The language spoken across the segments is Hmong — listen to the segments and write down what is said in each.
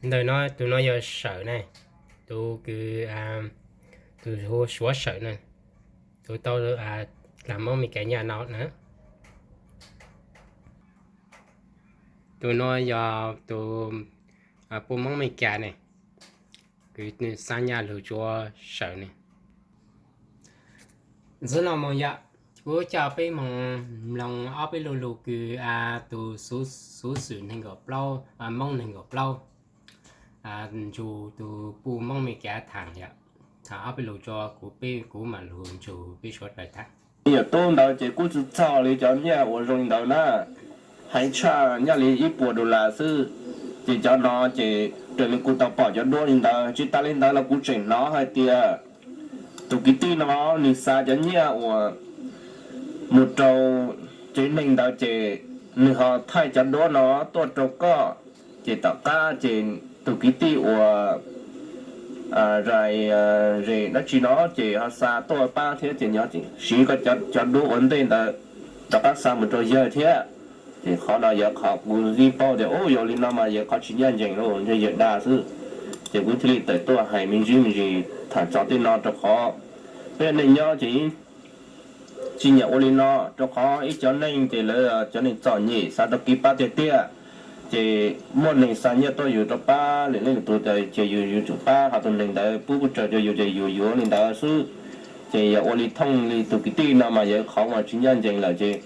Ntawm no tus no yog Sawm ne, tus kws, tus hu Suav Sawm na, tus tau dlam Hmoob Meskas nyiaj no na. Tus no yog tus puj Hmoob Meskas ne, kws nws xa nyiaj lug rua Sawm ne. Ntxiv no moog yom, kuv coj peb moog mloog ob peb lu lug kws tus xuv xwm neeg nkaum plaub, Hmoob neeg nkaum plaub, nrug tus puj Hmoob Meskas tham yom, tham ob peb lug rua kuv, peb kuv mam lug nrug peb suav dlawg tham. Nyuam tub ntawd ces kuj tsi txog li cov nyiaj uas zoo li ntawd na, heev tshaj nyob li ib puas dollar xwb. Ces cov no ces raws li kuv tau pom cov duab li ntawd, tsis tas li ntawd los kuv tseem hnov hais tias tus kwv tij no nws xa cov nyiaj uas mus rau tsev neeg ntawd ces nws ho thaij cov duab no tuaj rau koj, ces tom qab ces tus kwv tij uas zais zes dab tsi no ces ho xa tuaj pab thiab ces nws siv koj cov duab ua ntej ntawd rov qab xa mus rau yawg thiab. Ces qhov no yog qhov kuv yeej paub tias ub, yog li no mas yog qhov tsis ncaj ncees lauj, ntshe yawg dag xwb. Ces kuv thiaj li tawm tuaj hais me ntsis me ntsis tham txog tej no rau qhov peb neej nyob ces yeej tsis nyiam ua li no, rau qhov ib cov neeg ces lawv cov neeg txom nyem xav tau kev pab tiag tiag, ces muaj neeg xa nyiaj tuaj yug rau pab lwm leej lwm tus ces yus yuav tsum pab, ho tus neeg ntawd pub pub raws rau yus ces yus yuav li ntawd xwb. Ces yog ua li thooj li tus kwv tij no mas yog qhov uas tsis ncaj ncees lawm ces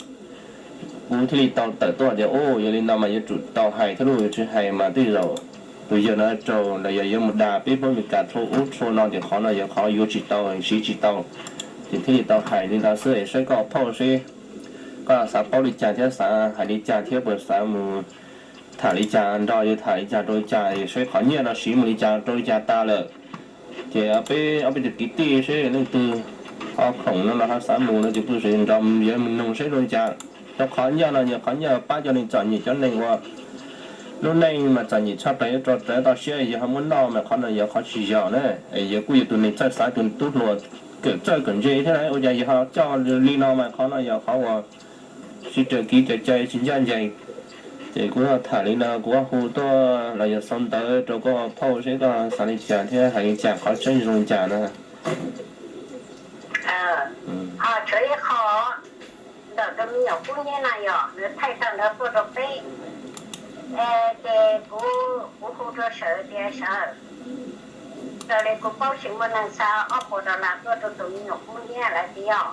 kuv thiaj li tau tawm tuaj tias ub, yog li no mas yuav tsum tau hais thiab lauj, tsis hais mas tej zaum tus yawg no raug los yog yuav mus dag peb Hmoob Meskas rau ub rau no ces qhov no yog qhov yuav tsis tau, siv tsis tau. Ces thiaj li tau hais li ntawd xwb, saib koj phauj seb koj xav paub li cas thiab xav hais li cas thiab puas xav mus tham li cas nrog yawg tham li cas rau li cas, saib qhov nyiaj no siv mus li cas rau li cas tas lawm. Ces peb ob peb tus kwv tij seb leej twg ho khoom no los ho xav mus no ces kuj nrog yawg mus noog seb zoo li cas. Rau qhov nyiaj no yog qhov nyiaj pab cov neeg txom nyem, cov neeg uas lub neej mas txom nyem tshaj plaws, yuav rau rawv toj siab yog ho muab noj mas qhov no yog qhov tsis yog na. Yog kuj yog tus neeg txawj xav, tus tub hluas kawm txawj kawm ntse thiab na, ua cas yog ho coj li no mas qhov no yog qhov uas tsis raws kev cai, tsis ncaj ncees. Ces kuv tham li no kuv hu tuaj los yog sau ntawv rau koj phauj seb koj xav li cas thiab hais li cas, qhov tseeb zoo li cas na. Ho tshuav ib qho ntawm tus me nyuam kub hnyiab na yog nws thaij tag ntawd tuaj rau peb, ces kuv, kuv hu rau Sawm tias Sawm, raws li kuv paub tseem muaj neeg xa ob puas dollar tuaj rau tus me nyuam kub hnyiab lawm tias yog.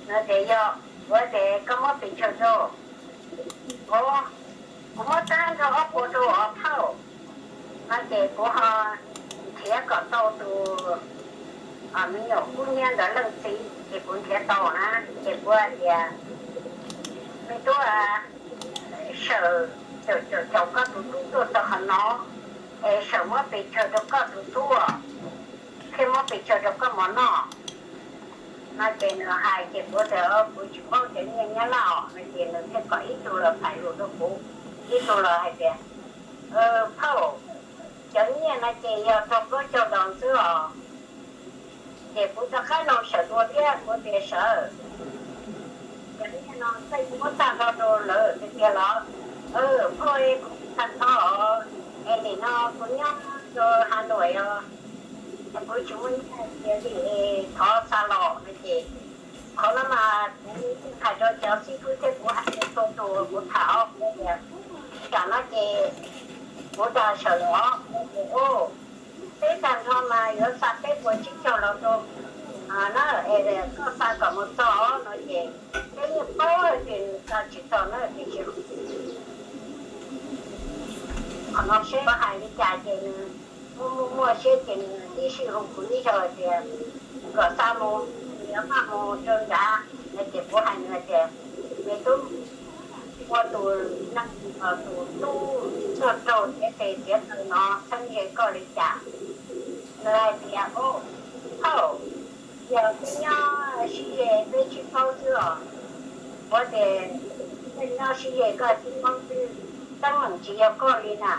Nws tias yog, kuv tias koj muab pes tsawg rau? Kuv, kuv muab tag nrho ob puas rau os phauj. No ces kuv ho nrhiav kom tau tus me nyuam kub hnyiab ntawd leej txiv ces kuv nrhiav tau na, ces kuv tias me tub, Sawm caum caum koj tus tub tuaj txog qhov no, es Sawm muab pes tsawg rau koj tus tub, thiaj muab pes tsawg rau koj mov noj. No ces nws hais ces kuv tias kuv tsis paub cov nyiaj Nyab Laj os, no ces nws thiaj kom ib tug los tham lus rau kuv, ib tug los hais tias phauj, cov nyiaj no ces yog rau plaub caug dos xwb os. Ces kuv rov qab nug Sawm dua thiab, kuv tias Sawm, cov nyiaj no koj muab tag nrho rau lawv tiag tiag los? Phauj, kuv tag nrho os, es nim no kuv nyob rau Has Nuam os, kuv tsis muaj nyiaj tiag li, thov xa los no ces qhov no mas kuv hais rau cov xib fwb thiab kuv hais rau txhua tus, kuv tham ob peb tias tam no ces kuv dag Sawm los, peb tag nrho mas yuav xa peb puas tsib caug los rau na, es koj xa kom mus txog no ces peb yeej paub tias nws xa tsis txog na, tiam sis qhov no seb hais li cas ces nws muaj muaj muaj siab ces nws tib si hu kuv ib zaug tias kom xa mus, yuav maj mus rau nrad no ces kuv hais nws tias me tub, ua tus neeg, tus tub tuaj raug txiav tes txiav taw no txheeb ze koj li cas? Nws hais tias phauj, yog peb nyob sib ze peb sib paub xwb os. Kuv tias peb nyob sib ze koj sib paub xwb, teeb meem tsis yog koj li na.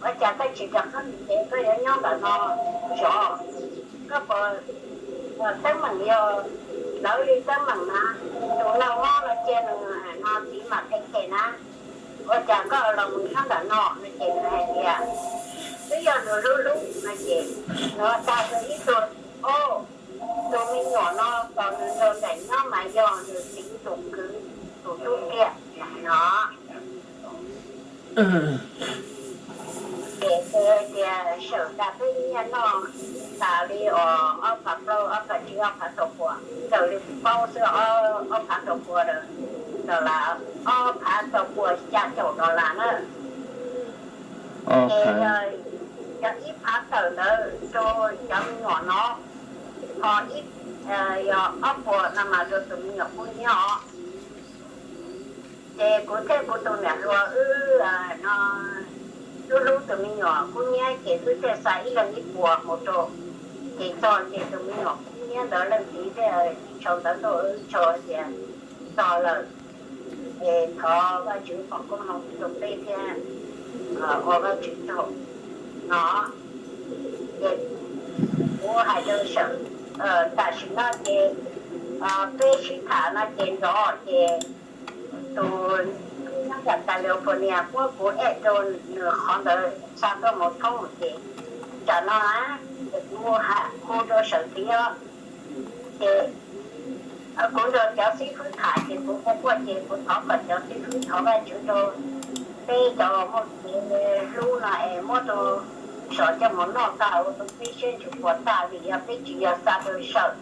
Ua cas koj tsis rov qab mus tsev, koj yuav nyob ntawm no zov? Koj puas teeb meem yog lawv li teeb meem na? Tus noj mob no cia nws no txiv mam phem phem na. Ua cas koj los mus nyob ntawm no? No ces nws hais tias twb yog nws hlub hlub no ces nws tag rau ib tug, o, tus me nyuam no tos nws nrog nraim nyob mas yog nws txiv tus kwv tus tub tiag no. Ces tias sawm tas peb nyiaj noj tas li os, ob phav plaub, ob phav tsib, ob phav tau pua, raws li paub xwb, ob phav tau pua, dollar, ob phav tau pua xya caum dollar na. Ces yog ib phav tawm ntawd rau cov me nyuam no, ho ib, yog ob puas no mas rau tus me nyuam kub nyiab os. Ces kuv thiab kuv tus niam hluas wb no hlub hlub tus me nyuam kub nyiab ces wb thiaj xa ib leeg ib puas mus rau. Ces txog ces tus me nyuam kub nyiab ntawd leej txiv thiaj sau ntawv tuaj wb tso tias txog lawm, es thov Vajtswv foom koob hmoov rau peb thiab ua Vajtswv tsaug no. Ces kuv hais rau sawm, tam sim no ces peb sib tham no ces nrov ces tus nyob nram California muab kuv add rau nws qhov ntawd xa tuaj mus thoob ces tsam no ces kuv hu rau sawm txiv os. Ces kuv nrog cov xib fwb tham ces kuv quaj quaj ces kuv thov kom cov xib fwb thov Vajtswv rau peb cov muaj kev hlub no es muab rau sawm coj mus noj tag ua rau peb siab ntsws puas tag vim yog peb tsis yog xa rau sawm,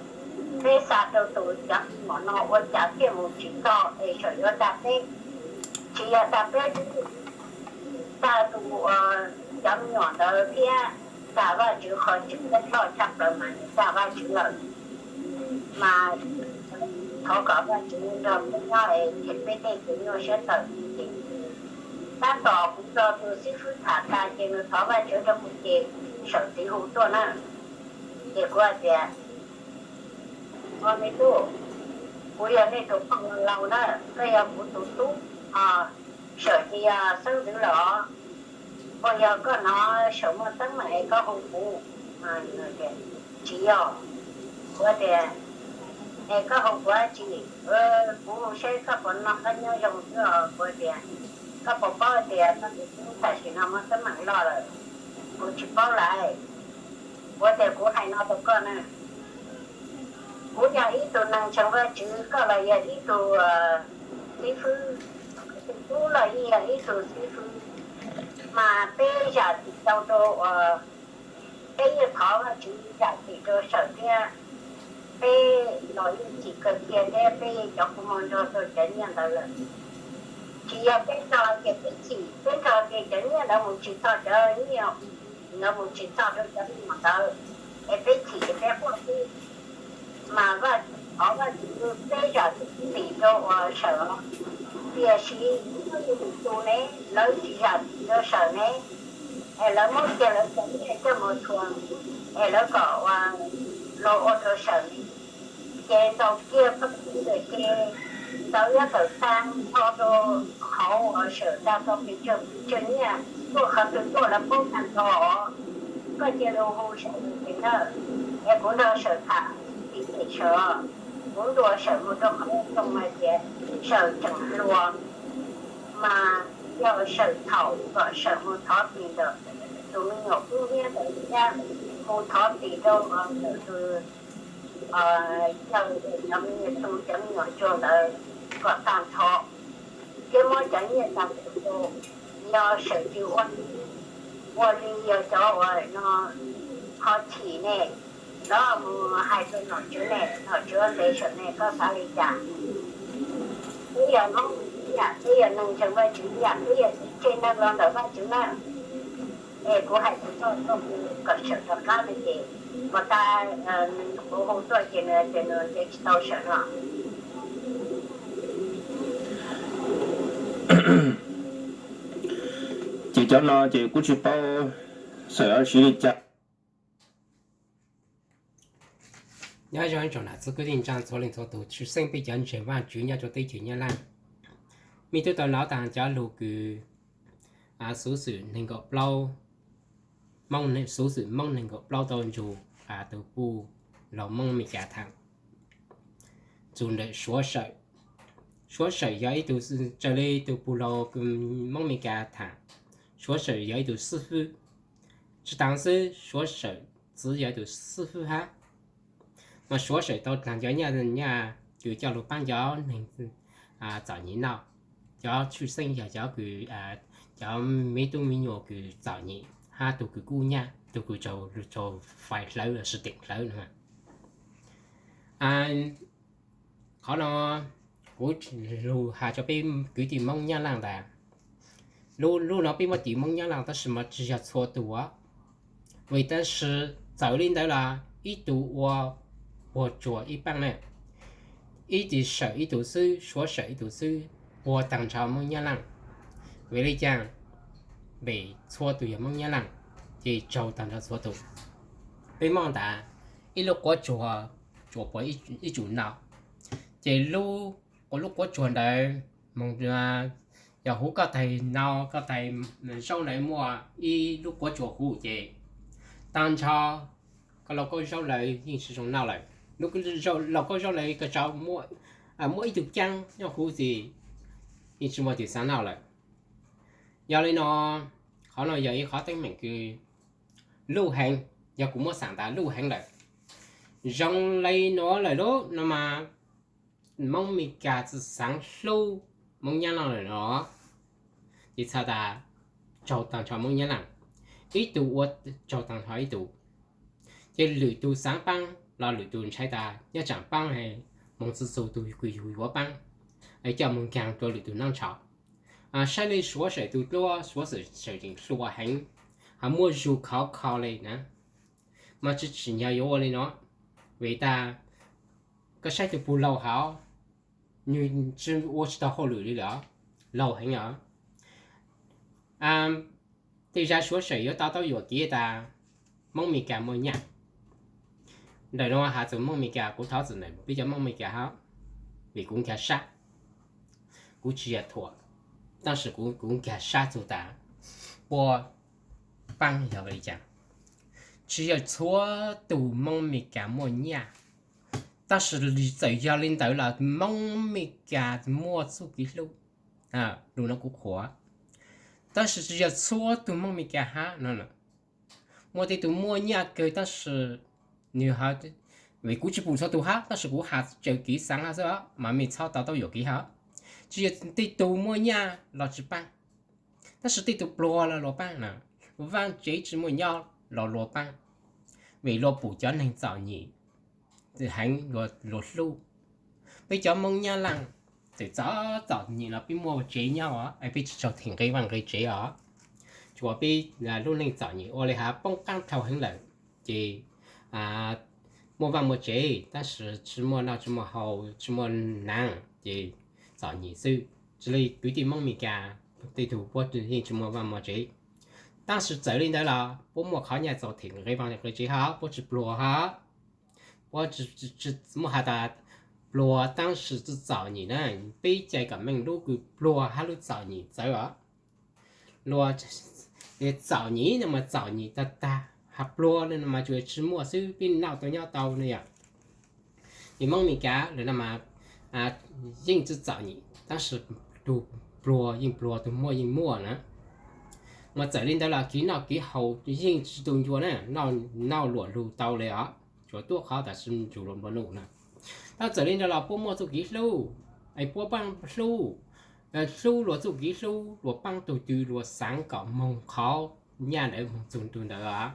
peb xa rau tus cov me nyuam no ua cas thiaj mus tsis txog es sawm yuav dag peb, tsis yog dag peb, dag tus, cov me nyuam ntawd thiab dag Vajtswv qhov tseem ceeb loj tshaj plaws mas dag Vajtswv lawm. Mas thov kom Vajtswv nrog peb nyob es peb tej kev nyuaj siab tawm ces tab tom kuv nrog tus xib fwb tham tas ces nws thov Vajtswv rau kuv ces sawm txiv hu tuaj na. Ces kuv hais tias, ua me tub, kuv yog nej tus poj laus na, koj yog kuv tus tub, sawm ces yog xeeb ntxwv lawm os. Puas yog koj hnov sawm muaj teeb meem es koj hu kuv? Tsis yog. Kuv tias, es koj hu kuv dab tsi? Kuv hu seb koj puas noj qab nyob zoo xwb os. Kuv tias, koj puas paub tias koj tus tub tam sim no muaj teeb meem loj lawm? Kuv tsis paub lawm. Kuv tias kuv hais no rau koj na, kuv yog ib tug neeg ntseeg Vajtswv, koj los yog ib tug xib fwb, tus tub los yeej yog ib tug xib fwb, mas peb zam txim tau rau uas peb yeej thov Vajtswv zam txim rau sawm thiab peb los yeej chim kawg kiag thiab peb cov kua muag nrog rau cov nyiaj ntawd lawm. Tsis yog peb nrog ces peb chim, peb nrog ces cov nyiaj ntawd mus tsis txog cov nyiaj, ntawd mus tsis txog rau cov me nyuam ntawd, es peb chim es peb quaj xwb. Mas Vaj, thov Vajtswv peb zam txim rau uas sawm, tiam sis muaj ib tug ne, lawv tsis zam txim rau sawm ne, es lawv muab kiag lawv cov nyiaj coj mus thuam, es lawv kom uas luag ua rau sawm ne. Ces ntaus kiag pheej ntawm ces ntawd yuav tawm tag nrho rau hauv uas sawm tag tau pes tsawg pes tsawg nyiaj, tuaj qhov twg tuaj lawv paub tag nrho os. Koj cia li hu sawm mus ces na, es kuv nrog sawm tham tim pem sawm, kuv ntuas sawm mus rau qhov zoo hais tias sawm tseem hluas, mas yog sawm thaum kom sawm mus thov txim ntawm tus me nyuam kub nyiab ntawd thiab, mus thov txim rau ntawm tus, yog cov me nyuam tus cov me nyuam ntsuag ntawd kom tag nrho, thiab muab cov nyiaj tag nrho rau, yog sawm tsis ua, ua li yog cov uas no ho chim ne, los mus hais rau nom tswv ne, nom tswv ntes sawm ne, koj xav li cas? Peb yog Hmoob ib yam, peb yog neeg ntseeg Vajtswv ib yam, peb yog txiv tseg neeg los ntawm Vajtswv na. Es kuv hais tsis tau tuaj hu kom sawm rov qab no ces, uas tas nws kuv hu tuaj ces nws tias nws ntes tsis tau sawm no. Ces cov no ces kuj tsis paub sawm yuav siv li cas. Nyob zoo ib tsoom nam txiv kwv tij neej tsa txhua leej txhua tus, tshwj xeeb peb cov ntseeg Vajtswv nyob rau teb chaws Nyab Laj. Mej twb tau hnov tag cov lus kws xuv xwm nees nkaum plaub, xuv xwm Moob nees nkaum plaub tau ntsug tus puj laug Moob Amelikas tham txug ntawm Suav Sawm. Suav Sawm yog ib tug, raws li tus puj laug Moob Amelikas tham, Suav Sawm yog ib tug xib fwb, Tsis tas xwb, Suav Sawm txwv yog tus xib fwb hab, mas Suav Sawm tau dlaag cov nyaj, nyaj kws coj lug paab cov neeg txom nyem noj, cov tshwj xeeb yog cov kws, cov me tub me nyuam kws txom nyem hab tug kws kub nyaj, tug kws raug, raug fais hlawv los sis deem hlawv no. Qhov no kuv lug has rua peb kwv tij Moob Nyab Laaj tas, lub, lub no peb muab tis Moob Nyab Laaj tab sis mas tsis yog txhua tug os. Vim tab sis txawm li ntawd los ib tug ua puag tsuag ib paab na, ib tis Sawm ib tug xwb, Suav Sawm ib tug xwb, puag taag nrho Moob Nyab Laaj. Vim le caag? Vim txhua tug yog Moob Nyab Laaj, ces raug taag nrho txhua tug. Peb Moob tas ib lub quab tsuag tsuas puag ib tsum no, ces lub, lub quab tsuag ntawd moog, yog huv koj taig no, koj taig zaub ntawd muaj ib lub quab tsuag huv ces taag nrho koj lauj kaub zaub lawm yeej tsis zoo noj lawm. Lub lauj kaub zaub lawm koj tso muaj, muaj ib tug caab nyob huv xwb, yeej tsis muaj tug xaav noj lawm. Yog li no, qhov no yog ib qhov teeb meem kws luj heev, yog kuv muab xaam tas luj heev lawm. Zoo li no lawm lub no mas Moob Mes Kas tsi xaav hlub Moob Nyab Laaj lawm no, ces txhais tas raug taag nrho Moob Nyab Laaj, ib tug ua raug taag nrho ib tug. Ces lwm tug xaav paab los lwm tug ntshai tas nyob tsaam paab moog txug txug tug kws yug yuav paab, coj moog nkaag rua lwm tug noob ntshaum. Saib li Suav Sawm tug dluab, Suav Sawm tseem hluas heev, ho muaj zug khov kho li na, mas tsi tsim nyog yuav ua li no, vim tas koj saib tug puj laug hov, nwg tsi ua tsis tau hauj lwm li lawm, laug heev os. Tej zag Suav Sawm yuav to taub yuam kev tas Moob Mes Kas muaj nyaj. Ntawm no has txug Moob Mes Kas, kuv thov txim ntawm peb cov Moob Mes Kas hab, vim kuv nkag sab, kuv tsis yog thuam, tab sis kuv, kuv nkag sab txug tas puab paab yog li cas. Tsis yog txhua tug Moob Mes Kas muaj nyaj, tab sis txawm yog li ntawd los Moob Mes Kas muaj txuj kev hlub. Lus no kuv qhuas, tab sis tsis yog txhua tug Moob Mes Kas hab no. Muaj tej tug muaj nyaj kawg tab sis nwg, vim kuv tsis pum txhua tug hab, tab sis kuv has tsawg kev xaav hab xwb os, mas mej txhob to taub yuam kev hab. Tsis yog tej tug muaj nyaj los tsis paab, tab sis tej tug pluag los luas paab na, vaaj tsev tsis muaj nyob los luas paab, vim luas pum cov neeg txom nyem heev, luas hlub. Peb cov Moob Nyab Laaj txawm txom, txom nyem los peb muaj tsev nyob os, peb tsis raug them nqi vaaj nqi tsev os. Tsuas peb lub neej txom nyem ua li has poob qaab dhau heev lawm, ces muaj vaaj muaj tsev tab sis tsis muaj noj tsis muaj haus tsis muaj naav ces txom nyem xwb. Tsi li kwv tij Moob Mes Kas tej tug puab yeej tsis muaj vaaj muaj tsev, tab sis txawm li ntawd los puab muaj qhov nyaj txaus them nqi vaaj nqi tsev hab, puab tsis pluag hab. Puab muaj has tas pluag tab sis txom nyem na, peb cai kom meej lub kws pluag hab lub txom nyem txawv os. Luas txom nyem no mas txom nyem tag tag, has pluag no mas tsuas tsis muaj xwb, peb noj tau nyob tau no yom. Ces Moob Mes Kas lawm no mas yeej tsis txom nyem tab sis tug pluag yeej pluag, tug muaj yeej muaj na. Mas txawm li ntawd los kev noj kev haus yeej tsis tu ncua na, noj luam lug tau li os, tsuas tuab qhov tas tsis nrug luas nplua nuj na. Tab txawm li ntawd los puab muaj txuj kev hlub, es puab paab hlub, hlub luas txuj kev hlub, luas paab tug twg luas xaav kom moog qhov nyaj ntawd moog txug tug ntawd os.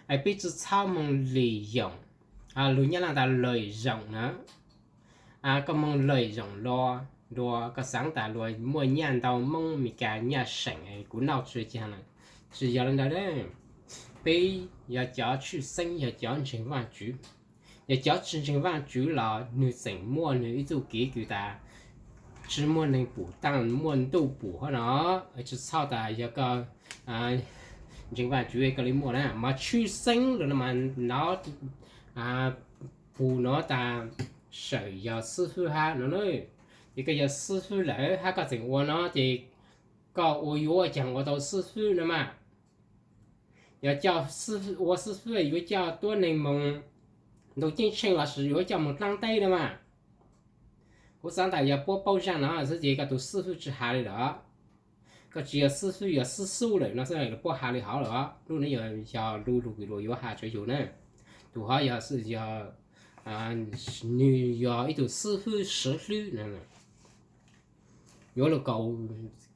Es peb tsi txhob moog lim yoom, lug Nyab Laaj tas lawm zoom na. Koj moog lawm zoom luas, luas koj xaav tas luas muaj nyaj ntau Moob Mes Kas nyaj seem kuv noj tsi cag na. Tsis yog li ntawd, peb yog cov tshwj xeeb yog cov ntseeg Vaajtswv. Yog cov tsis ntseeg Vaajtswv los nwg tseem muaj nwg ib txuj kev kws tas tsis muaj neeg pum taaj muaj ntuj pum hab no. Tsis txhob tas yog koj ntseeg Vaajtswv koj li muaj na, mas tshwj xeeb lug no mas nov, pum nov tas Sawm yog xib fwb hab no na. Ces koj yog xib fwb lawm hab koj tseem ua no ces koj ua yuav caag ua tau xib fwb no mas. Yog coj, ua xib fwb yuav coj tuab neeg moog ntuj ceeb tsheej lossis yuav coj moog dlaab teb no mas. Kuv xaav tas yog puab paub zaaj no xwb ces koj tus xib fwb tsis has li lawm. Koj tsis yog xib fwb, yog xib xub lawm no xwb los puab has li hov lawm os. Lub no yog, yog lub lug kws luag yuav has rua yug na. Tus hov yog, yog, nwg yog ib tug xib fwb siv hlwb no, yuav lug kaus,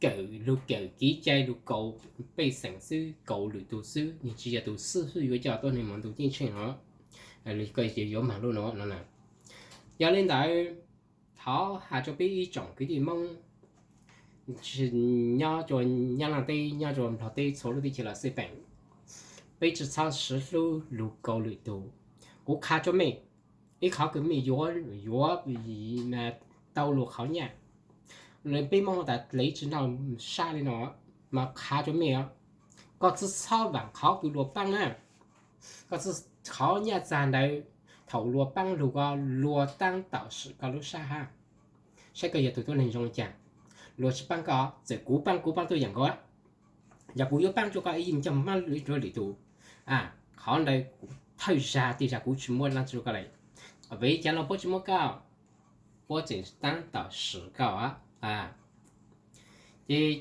kawm, lug kawm kev cai, lug kaus pej xeem xwb, kaus lwm tug xwb, nwg tsis yog tus xib fwb yuav coj tuab neeg moog ntuj ceeb tsheej no. Koj yuav maag lub no no na. Yog li ntawd, thov has rua peb ib tsoom kwv tij Moob nyob rua Nyab Laaj teb, nyob rua Nplog teb, txhua lub teb chaws los xij peem, peb tsi txhob siv hlub lug kaus lwm tug. Kuv qha rua mej, ib qhov kws mej yuav, yuav tau luag qhov nyaj, peb Moob tas dlev tsi noj sab li no, mas qha rua mej os, koj tsi txhob vaam qhov kws luag paab na. Koj tsi, qhov nyaj txag ntawd, thaum luag paab lug koj, luag taab tom swm koj lub sab hab. Saib koj yog tug tuab neeg zoo caag, luag tsi paab koj, txawm kuv paab, kuv paab tuaj yaam nkaus. Yog kuv yuav paab rua koj, ib yeej coj maab rua lwm tug. Qhov ntawd thawj zag tej zag kuv tsi muab laab rua koj le. Vim caag los puab tsi muab koj? Puab tseem taab tom swm koj. Ces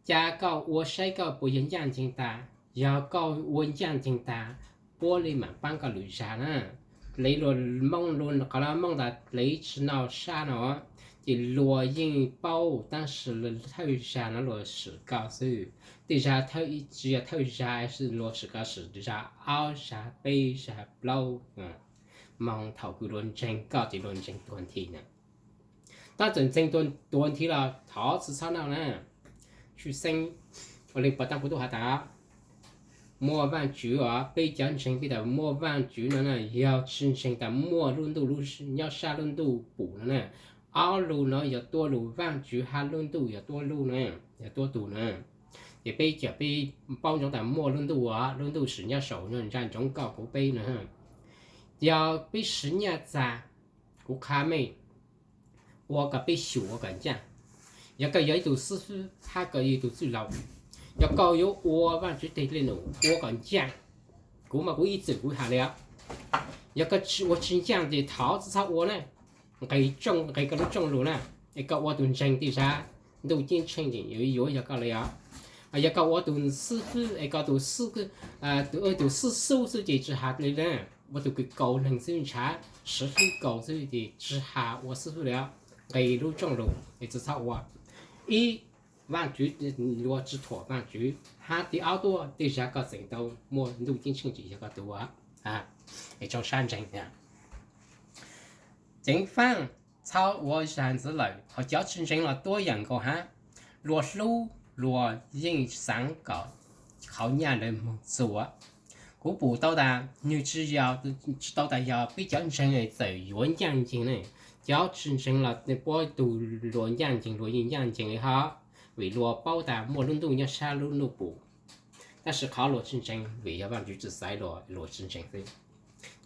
ca koj ua saib koj puas yog ncaaj nceeg tag. Yog koj ua ncaaj nceeg tag, puab le maam paab koj lwm zag na. Dlev luag Moob, qhov no Moob tas dlev tsi noj sab no, ces luag yeej paub, tab sis thawj zag no luag swm koj xwb. Tej zag tsi yog thawj zag, luag swm koj swm zag ob zag peb zag plaub. Moog thaum kws luag ntseeg koj ces luag ntseeg tuag nthi na. Tab txawm ntseeg tuag nthi los thov tsi txhob noj na. Tshwj xeeb, ua le puag ta kuv tub has tas, muaj Vaajtswv os, peb cov ntseeg peb tas muaj Vaajtswv no na, yog tsi ntseeg tas muaj lub ntuj nyob sab lub ntuj pum no na. Ob lug no yog tuab lug, Vaajtswv hab lub ntuj yog tuab lug na, yog tuab tug na. Ces peb cov peb paub ntsoov tas muaj lub ntuj os, lub ntuj sim nyob saum no ntsa ntsoov koj kuv peb no. Yog peb siv nyaj txag, kuv qha mej, ua kom peb xyum ua kom ncaaj. Yog koj yog ib tug xib fwb hab koj yog ib tug txwj laug, yog koj yuav ua Vaajtswv teg le num ua kom ncaaj, kuv mas kuv ib txwm kuv has le os. Yog koj ua tsi ncaaj ces thov txhob ua na, nqis koj lub tsooj lug na, es koj ua tug ntseeg tej zag ntuj ceeb tsheej yuav yuav yog koj le os. Yog koj ua tug xib fwb es koj tus, tus xib xub xwb ces tsi has le na, ua tug kws kaus neeg xwb, ntshav siv hlwb kaus xwb ces tsi has ua xib fwb le os. Nqis lub tsooj lug es txhob txhob ua. Ib, Vaajtswv, luag tsi thuam Vaajtswv, hab thib ob tuaj tej zag koj tseem tau muaj ntuj ceeb tsheej ces yog koj tug ua. Es rau sab ntseeg, ceev faaj txhob ua zag ntxiv lawm, ho cov tsi ntseeg los tuab yaam nkaus hab. Luag hlub luag yeej xaav kom qhov nyaj ntawd moog txug. Kuv pum tau tas nwg tsi, tsi tau tas yog peb cov ntseeg txawm yuav ncaaj nceeg ne, cov tsi ntseeg los puab tug luag ncaaj nceeg luag yeej ncaaj nceeg li hab, vim luag paub tas muaj lub ntuj nyob sab lub ntuj pum. Tab sis qhov luag tsi ntseeg vim yog Vaajtswv tsi xaiv luag, luag tsi ntseeg xwb.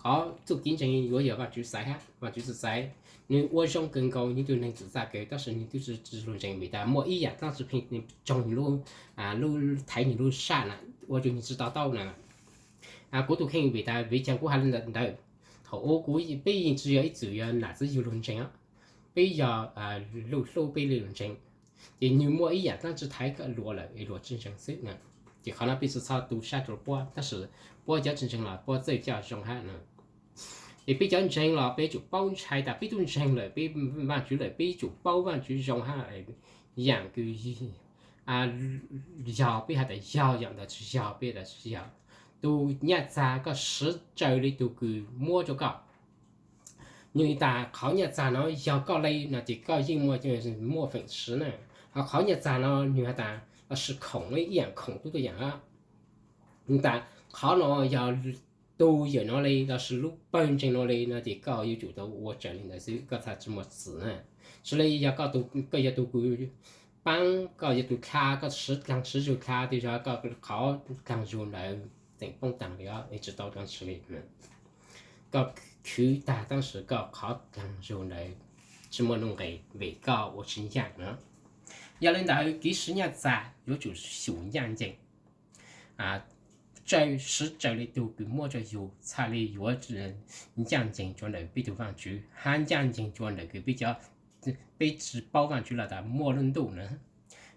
Qhov txuj kev ntseeg yuav yog Vaajtswv xaiv hab, Vaajtswv tsi xaiv. Nwg ua zoo kawg nkaus, nwg tug neeg txim txaj kawg, tab sis nwg tub tsi, tsi luag ntseeg vim tas muaj ib yaam dlaab tsi pheej tsoog nwg lub, lub, thaiv nwg lub sab na, ua rua nwg tsi to taub na. Kuv tug kheej vim tas vim caag kuv has le ntawd, thaum ub kuv, peb yeej tsi yog ib txwm yog nam txiv yug luag ntseeg, peb yog luag hlub peb le luag ntseeg. Ces nwg muaj ib yaam dlaab tsi thaiv koj luag lawm es luag tsi ntseeg xwb na. Ces qhov no peb tsi txhob tu sab rua puab, tab sis puab cov tsi ntseeg los puab txawj coj zoo hab na. Es peb cov ntseeg los peb yuav tsum paub ntshai tas peb tub ntseeg lawm, peb Vaajtswv lawm, peb yuav tsum paub Vaajtswv zoo hab. Yaam kws yog peb has tas yog, yaam ntawd tsi yog peb has tas tsi yog. Tug nyaj txag koj siv raws li tug kws muab rua koj. Nwg tas qhov nyaj txag no yog koj le no ces koj yeej muaj, muaj feem siv na. Ho qhov nyaj txag no nwg has tas los sis khoom, ib yaam khoom tub tuab yaam, nwg tas qhov no yog tug yawm no le los sis lub pawg ntseeg no le no ces koj yuav tsum tau ua raws li ntawd xwb, koj txhad tsi muaj txim na. Tsi le yog koj, koj yog tug kws paab, koj yog tug dlha, koj siv dlaag siv zug dlha, tej zag koj qhov dlaag zug ntawd tseem poob taag le, tsi tau dlaag sis le. Koj khwv tag tab sis koj qhov dlaag zug ntawd tsi muaj nuj nqes vim koj ua tsi ncaaj na. Yog le ntawd kev siv nyaj txag yuav tsum xyum ncaaj nceeg, siv raws le tug kws muab rua yug, txhad le yuav ncaaj nceeg rua ntawm peb tug Vaajtswv hab ncaaj nceeg rua ntawm kws peb cov, peb tsi paub Vaajtswv los tas muaj lub ntuj na.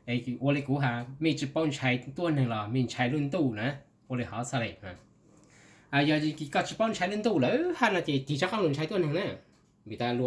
Ua li kuv has, mej tsi paub ntshai tuab neeg los mej ntshai lub ntuj na. Ua li hov txhaj le, yog koj tsi paub ntshai lub ntuj lawm hab no ces tig tsob qab lug ntshai tuab neeg na. Vim tas luag